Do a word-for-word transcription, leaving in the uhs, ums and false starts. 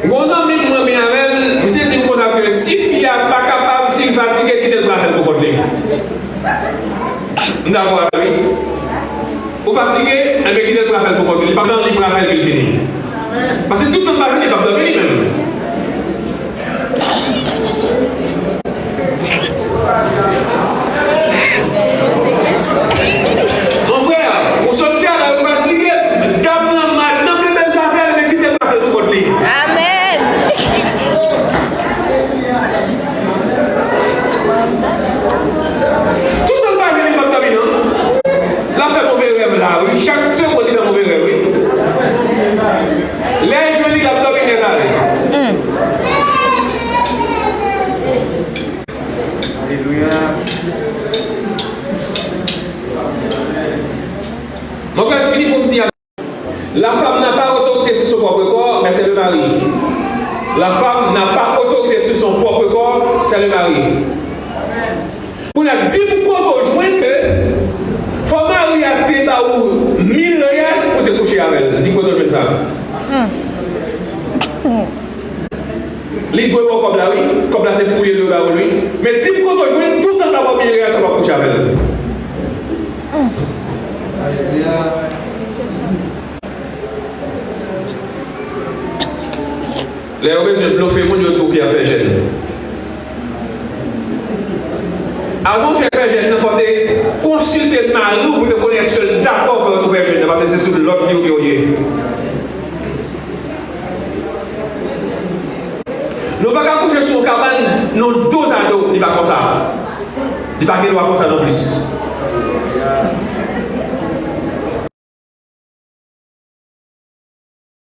Gon zanmi m mwen byen avè l, misye di m konsa ke si fi a pa kapab, si l fatige, kite l pou l al fè l pou kont li. M dakò avè l wi. Ou fatige, enben kite l pou l al fè l pou kont li. Li p ap tann li pou l al fè l epi l fini. Paske tout tan l pa vini, li p ap dòmi li menm. Mon frè, ou sot travay, ou fatige, dam nan, madanm li bezwen fè l, men kite l pa fè l pou kont li. Amèn. Tout tan l pa vini, li p ap dòmi non. L ap fè move rèv la, wi. Chak segonn, li fè move rèv, wi. Lè l jwenn li, l ap dòmi nèt ale. Alelouya. Mwen pral fini pou m di, la femme n'a pas autorité sur son propre corps, mais c'est le mari. La femme n'a pas autorité sur son propre corps, c'est le mari. Kounye a, di m kote w jwenn ke fò mari a te ba ou mil reais pou te kouche avè l. Di m kote w jwenn sa. Li dwe ba w kòb la, wi. Kòb la se pou li, li dwe ba ou l, wi. Men di m kote w jwenn tout tan l pa ba w mil reais sa w ap kouche avè l. Lè yo bezwen blofe moun, yo di w ki ap fè jèn. Avan w te fè jèn nan, fò w te konsilte mari w pou te konnen èske l dakò pou w fè jèn nan, paske se sou lòd li w gen w ye. Nou pa ka kouche sou yon kabann, nou dozado, li pa konsa. Li pa gen dwa konsa non plis.